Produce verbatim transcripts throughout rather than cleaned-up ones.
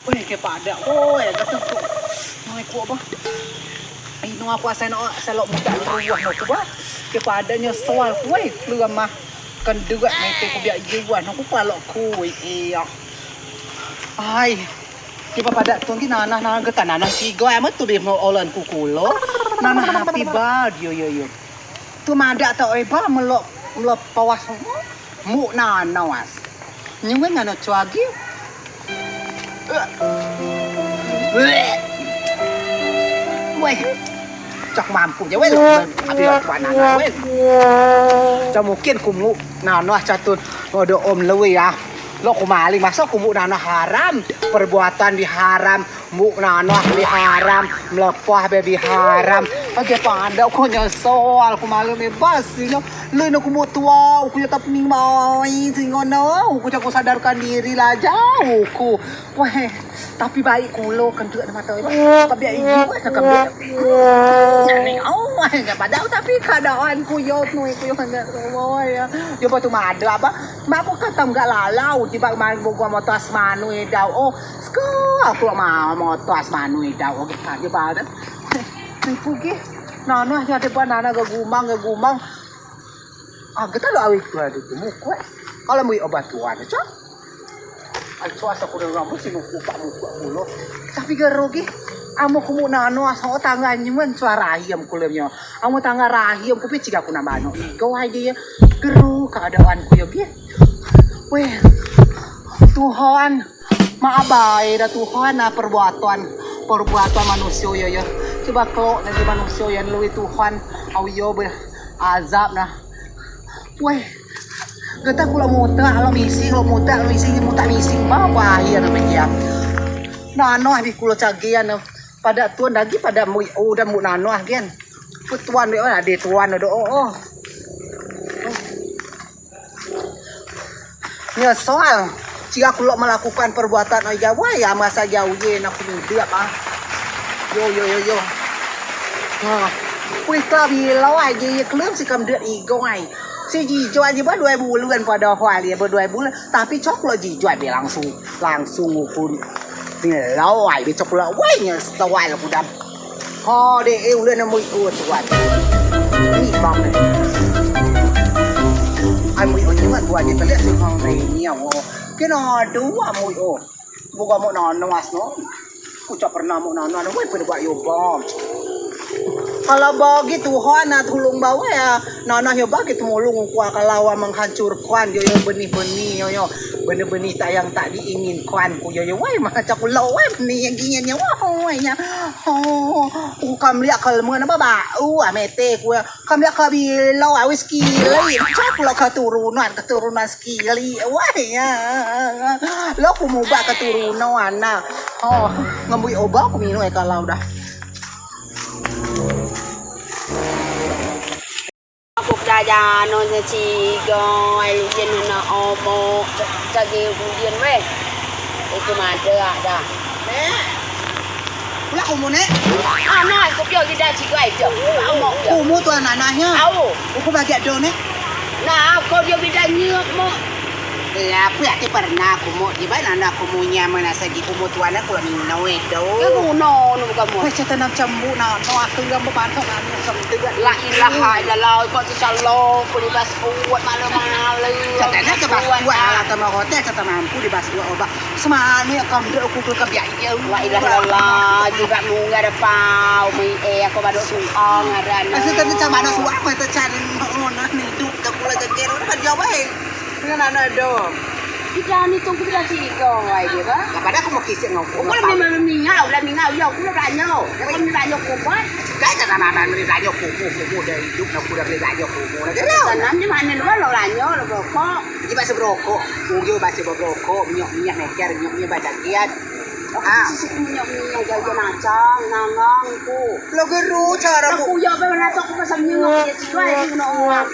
Weh, ke padeak, woi, kata ku. Noi ku ba. Ino aku asai no, asai lok muda ruah no ku ba. Ke padeak nyo soal ku, weh, keluar mah. Kenduat mete ku biak juan, aku kualok kui, iya. Ai. Kiba padeak tun ki nanah, nanah getan nanah tigo, amat tu bih mau olan ku kulo. Nanah api ba, yo, yo, yo. Tu madeak tau eba, melok, melok pawas, muk nanah was. Nyungan nanah cuagi. Weh. Cak mampu je, weh, lo, abi lo tuan nano, weh. Cak mungkin ku muk nano, cak tun, odo om lewi, ya. Lo ku maling, masa ku muk nano haram, perbuatan bi haram, muk nano bi haram, melepah be bi haram. Oke, padeak ku nyesal, ku maling bebas, yo. Lo ino ku muk tua, ku nyata pening mai, singo no, ku cak ku sadarkan diri lah, jauh ku. Weh, tapi baik kulo kentuk mata ibu. Kebiak ibu, weh, kebiak. Jadi, oh, weh, nyo padeak, tapi keadaan ku yo, nu, ku yo, kan, oh, ya. Yo, batu madeak, apa? Mak ku kata enggak lalau, tiba main bogor motor asmanu idau. Oh, seko aku mau motor asmanu idau. Oh, gitu aja, padeak. Nipu, ge. Nano, aja ada banana, gagumang, gagumang. Ah, geta lo awei tuan tu, muko, eh. Kalau mui obat tuan, cok. Ai, cuasa ku dengar mesti muko pak muko kulo. Tapi gero, ge. Amo ku muk nano asal tangga nyemen suara ayam kulo nyo. Amo tangga rahim ku picik aku nak banok. Go aja ya. Gero keadaan ku yo, ge. Weh. Tuhan. Maaf bae dah Tuhan, nah, perbuatan, perbuatan manusio yo, yo. Coba kelok nanti manusio yo, lui Tuhan, au yo be azab nah. Weh, geta kulo mutak, lo mising, lo mutak, lo mising, mutak mising, ba, wah, iya, namanya dia. Nano, habis kulo cagian, padeak tun dagi, padeak mui, oh, dan muk nano, gen. Put tuan, be, oh, ade tuan, do, oh, oh. Nyesal, jika aku lok melakukan perbuatan oi jawai, ya, masa jauh ye, nak aku mudik, ah. Yo, yo, yo, yo. Ha. Wih, kelabi lo aja, ye, kelem si kam dek igo, ai. Si jijo aja ba dua bulan pada hal, ye, ba dua bulan. Tapi cok lo jijo aja langsung, langsung ukur. Ni lo, ai, be cok lo, wai, nyesal, wai, lo kudam. Ho, de, eh, udah nemu ikut, tuan. Ni, bang, ni. Ai, mui, oh, nyemat, tuan, ni, kalian si, bang, ni, ni, oh. Kena dua, mui, oh. Buka muk nano, as, no. Ucap pernah muk nano, nano, weh, pada buat yo, bang. Kalau bagi Tuhan, nah, tulung bawa, ya. Nano, yo, bagi temulung, kuat kalau menghancurkan, yo, yo, benih-benih, yo, yo. Benih-benih tak yang tak diinginkan, ku, yo, yo, weh, macam ku lo, weh, benih yang gini, ya, wah, weh, ya. Oh, ku kam liak kelmen apa bau, ah, mete ku, ya. Kam liak kebilo, ah, wis kili, cak lo keturunan, keturunan sekili, weh, ya. Lo ku mubak keturunan, nah. Oh, ngembui obat ku minum, eh, kalau dah. Aku kerajaan no cigai, ai luyen na omo, cagi luyen weh. Itu made ada. Nek. Pula kumu, Nek. Ah, nah, aku pio gida cigai pio. Omo pio. Kumu tuan nanahnya. Au. Aku bagi ado, Nek. Nah, kau dia gida nyek mo. Iya, aku ya ti pernah kumu, di ba nanda kumu nyaman asa di kumu tuan aku lah minoi do. Ke kuno nu kamu. Weh, cata nam cembu, nah, no aku yang bebantok, nah, no, cembu. La ilaha illallah, kok si calo, ku di bas kuat, malu-malu. Cata nak ke bas kuat, alah, tambah hotel, cata mampu di bas kuat, obat. Semanu ya, kam dek aku ke kebiak, ya. La ilaha illallah, juga munggah depau, mui, eh, aku badok suang, ada, nah. Asal tadi cak mano suang, aku itu cari, oh, nah, ni, duk, tak pula jajar, udah, kan jawab, eh. Dengan anak dong. Kita ni tunggu kita sih, kau, ai, dia, bah. Lah, padahal aku mau kisik ngau. Aku lah memang mingau, lah mingau, ya, aku lah belanja. Ya, aku belanja kubat. Dah, jangan anak beli belanja kuku, kuku udah hidup, aku udah beli belanja kuku. Lah, dia lah. Tanam di mana lu, lo belanja, lo rokok. Dia bahasa berokok. Ujung bahasa berokok, minyak, minyak, meker, minyak, minyak, baca kiat. Ah. Aku sisi minyak, minyak, jauh-jauh nacang, nangang, ku. Lo geru cara, Bu. Aku ya, be, mana tu aku pasang minyak, ya, situ aja, kena uang.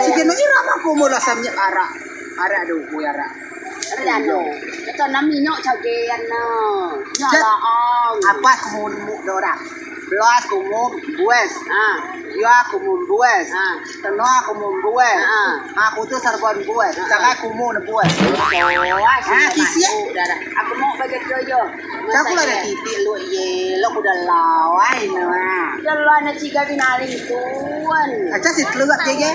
Si Gino ira mah kumu lah samnya arak. Arak do, kumu arak. Arak do. Itu nam minyak cagean, nah. Minyak laang. Apa kumu nemu do dah? Loas kumu bues. Ha. Yo kumu bues. Ha. Tenoa kumu bues. Ha. Ha, kutu sarbon bues. Ha. Cagai kumu ne bues. Loas. Ha, kisiak. Aku mau baca doyo. Caku lah ada titik lu ye, lo kuda lawai ne. Kuda lawai ne tiga binari tuan. Aca si teluak ye.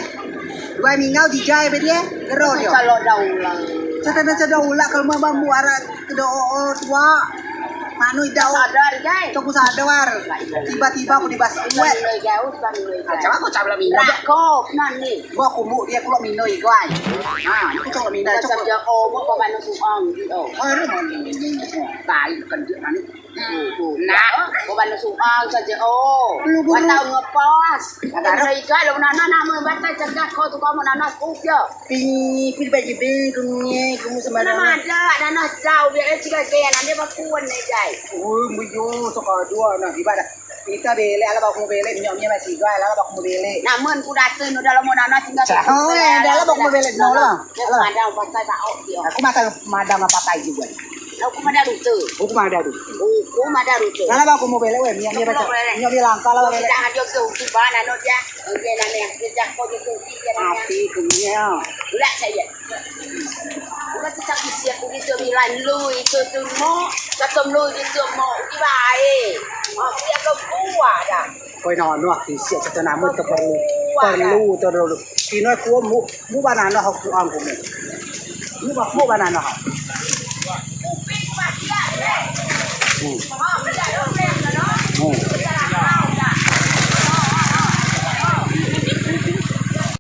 Dua mingau dijai be dia. Gero dia. Kalau daulah. Cata na cata ulah kalau mau bambu arah kedo o tua. Manu idau. Sadar, Jai. Cok ku sadar. Tiba-tiba aku dibas uwet. Jauh kan. Aca aku cabla minoi. Rakop nan ni. Ba kumu dia kulo minoi igai. Ha, aku cok minoi cok. Saja o, mau papan suang di o. Aduh, tai kan dia nani. Nah, papan suang saja o. Watau ngepas. Ada igai lo nana nama batai cerdas ko tu kamu nana kup ya. Pi, pi ba jibe gumie gumu sembarang. Nama ada nana jauh biar dia tiga gaya nanti bakuen ne jai. Oh, muyo sok dua nah ibadah. Kita bele ala baku bele minyak minyak masih gua ala baku bele. Namun ku dateng udah lama nana tinggal. Cah, oh, ya, dah lah baku bele no lah. Madang patai tak ok dia. Aku mata madang apa tai juga. Aku madang rute. Aku madang rute. Aku madang rute. Ala baku bele weh minyak minyak baca. Minyak minyak langka lah bele. Jangan dia ke uji bahan anu dia. Oke, nane, dia jako dia ke uji dia. Api gumie. Ulah saya. Udah kita kisi aku gitu bilang lu itu tuh mau ketemu lu gitu mau dibae. Mau dia ke gua dah. Koi nono aku isi aja nama tu perlu. Perlu tu dulu. Kino aku mu mu banana aku angkumu. Mu ba mu banana. Hmm.